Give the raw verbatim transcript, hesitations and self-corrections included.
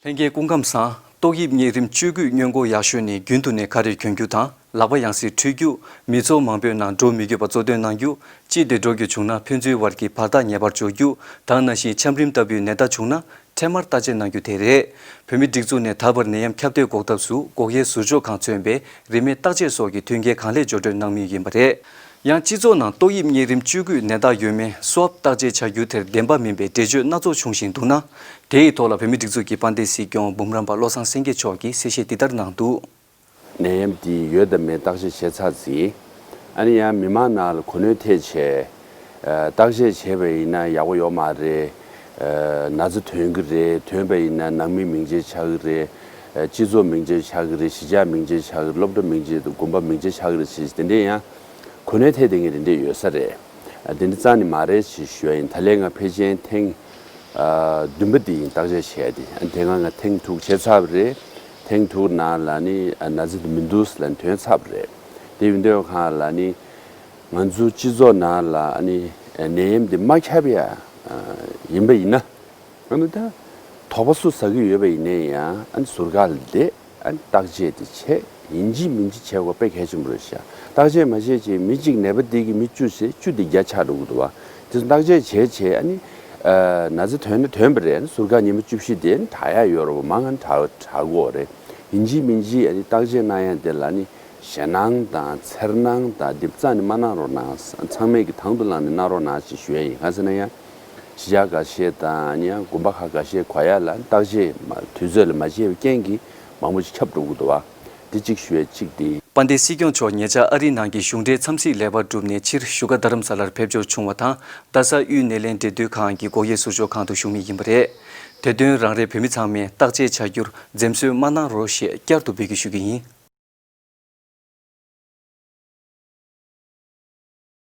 ལྷན་རྒྱས་སྐུ་ཁམས་བཟང་། ཏོག་དབྱིབས་གཉན་རིམས་བཅོས་སྐུད་སྔོན་འགོག་ཡག་ཤོས་ནི་རྒྱུན་དུ་ནས་ཁ་རས་གྱོན་རྒྱུ་དང་ལག་པ་ཡང་སེ་འཁྲུད་རྒྱུ། མི་ཚོགས་མང་པོའི་ནང་འགྲོ་མི་དགོས་པ་གཙོ་དོན་གནང་རྒྱུ། ཅི་སྟེ་འགྲོ་རྒྱུ་བྱུང་ན་ཕན་ཚུན་བར་གྱི་བར་ཐག་ཉེ་བར་འཇོག་རྒྱུ། ད་ག་ནང་བཞིན་ཆམ་རིམས་ལྟ་བུའི་ནད་རྟགས་བྱུང་ན་འཕྲལ་མར་བརྟག་དཔྱད་གནང་རྒྱུ་དེ་རེད། བོད་མིའི་སྒྲིག་འཛུགས་ནས་ད་བར་ནད་ཡམས་ཁྱབ་གདལ་འགོག་ཐབས་སུ་འགོག་དབྱེ་ཟུར་འཇོག་ཁང་མཚོན་པའི་རིན་མེད་བརྟག་དཔྱད་སོགས་ཀྱི་མཐུན་རྐྱེན་གང་ལེགས་སྦྱོར་སྤྲོད་གནང་མུས་ཡིན་པ་རེད། ཡང་སྤྱི་ཚོགས་ནང་ཏོག་དབྱིབས་གཉན་རིམས་བཅོས་སྐུད་ནད་རྟགས་ཡོད་མེད་སོབ་བརྟག་དཔྱད་བྱ་རྒྱུ་དེར་བདེན་པ་མིན་པའི་འགྲེལ་བརྗོད་སྣ་ཚོགས་བྱུང་བཞིན་འདུག་ན། དེ་ཡི་ཐོག་ལ་བོད་མིའི་སྒྲིག་འཛུགས་ཀྱི་དཔལ་ལྡན་སྲིད་སྐྱོང་འབུམ་རམས་པ་བློ་བཟང་སེང་གེ་མཆོག་གིས་གསལ་བཤད་འདི་ལྟར་གནང་འདུག། ནད་ཡམས་འདི་ཡོད་དམ་མེད་བརྟག་དཔྱད་བྱས་ཚར་རྗེས། ཨ་ནི་ཡང་མི་མང་ནང་ལ་གོ་གནོན་ཐེབས་བྱས། ཨ་བརྟག་དཔྱད་བྱས་པ་ཡིན་ན་ཡག་པོ་ཡོད་མ་རེད། ཨ་ན་ཚ་ཐོན་གྱི་རེད། ཐོན་པ་ཡིན་ན་ནང་མི་མིང་ཆད་ཆགས་ཀྱི་རེད། ཨ་སྤྱི་ཚོགས་མིང་ཆད་ཆགས་ཀྱི་རེད། གཞིས་ཆགས་མིང་ཆད་ཆགས་ཀྱི་རེད། སློབ་གྲྭ་མིང་ཆད་དང་དགོན་པ་མིང་ཆད་ཆགས་ཀྱི་རེད་ཞེས་དེ་འདྲས་ཡང་གོ་གནོན་ཐེབས་བསྡད་མཁན་དེ་འདྲས་ཡོད་ས་རེད། ཨ་དེ་འདྲས་རྩ་ནས་མ་རེད་ཞེས་ཞུ་ཡ་ཡིན། ད་ལན་ང་ཕལ་ཆེར་ཐེངས་ཨ་བདུན་པ་དེ་ཡིན་བརྟག་དཔྱད་བྱས་ཏེ། ཨ་དེ་སྔ་ང་ཐེངས་དྲུག་བྱས་ཚར་བ་རེད། ཐེངས་དྲུག་ནང་ལ་ནི་ཨ་ན་ཚ་དེ་མི་འདུག་ལབ་ཐོན་ཚར་བ་རེད། དེ་ཡིན་དུས་གང་ལ་ནི་ང་ཚོ་སྤྱི་ཚོགས་ནང་ལ་ཨ་ནི་ཨ་ནད་ཡམས་འདི་མ་ཁྱབ་ཡ་ཨ་ཡིན་པ་ཡིན་ན། ཨ་ནི་ད་དོགས་པ་སུ་ཟ་གི་ཡོད་པ་ཡིན་ནའི་ཡང་ཨ་ནི་ཟུར་བཀག་ལ་བསྡད། ཨ་ནི་བརྟག་དཔྱད་དེ་བྱས། ཡིན་གཅིག་མིན་གཅིག་བྱེད་དགོས་དཔེ་གལ་ཆེན་པོ་རེད་ཤག། བརྟག་དཔྱད་མ་བྱས་ཅིག་མི་གཅིག་ནད་པ་འདི་གི་མི་བཅུ་བྱས་བཅུ་དེ་བརྒྱ་ཆགས་འགྲོ་གི་འདུག་བ། དེ་ཚོ་བརྟག་དཔྱད་བྱས་བྱས་ཨ་ནི་ཨ་ན་ཚ་ཐོན་ན་ཐོན་པ་རེད། ཨ་ནི་ཟུར་བཀག་ཉི་མ་བཅུ་བཞི་དེ་ཨ་ནི་དྲག་ཡ་ཡོད་རེད་བ། མང་ང་དྲག་དྲག་གི་ཡོད་རེད། ཡིན་གཅིག་མིན་གཅིག་ཨ་ནི་བརྟག་དཔྱད་གནང་ཡ་དེ་ལ་ཨ་ནི་ཞེད་སྣང་དང་འཚེར་སྣང་དང་དེ་རྩ་ནས་མ་གནང་རོགས་གནང་། ཚང་མས་ཀྱི་དང་དུ་བླངས་ནས་གནང་རོགས་གནང་ཞེས་ཞུ་ཡ་ཡིན། གང་ཟེར་ན་ཡང་གཞིས་ཆགས་འགའ་ཤས་དང་ཨ་ནི་ཡང་དགོན་པ་ཁག་འགའ་ཤས་གོ་ཡ་ལ་བརྟག་དཔྱད་མ་དུས་ཚོད་ལ་མ་བྱས་པའི་རྐྱེན་གྱིས་མང་པོ་ཞིག་ཁྱབ་འགྲོ་གི་འདུག་བ། དེ་གཅིག་ཞུ་ཡ་གཅིག་དེ། དཔལ་ལྡན་སྲིད་སྐྱོང་མཆོག་ཉེ་ཆར་ཨ་རིའི་ནང་གི་གཞུང་འབྲེལ་འཚམས་གཟིགས་ལེགས་པར་གྲུབ་ནས་ཕྱིར་བཞུགས་སྒར་རྡ་རམ་ས་ལར་ཕེབས་འབྱོར་བྱུང་བ་དང་རྡ་ས་དབུས་སྣེ་ལེན་འབྲེལ་མཐུད་ཁང་གི་འགོག་དབྱེ་ཟུར་འཇོག་ཁང་དུ་བཞུགས་མུས་ཡིན་པ་རེད། དེ་དོན་རང་རེ་བོད་མི་ཚང་མས་བརྟག་དཔྱད་བྱ་རྒྱུར་འཛེམ་ཟོན་མ་གནང་རོགས་ཞེས་བསྐྱར་དུ་འབོད་སྐུལ་ཞུ་རྒྱུ་ཡིན།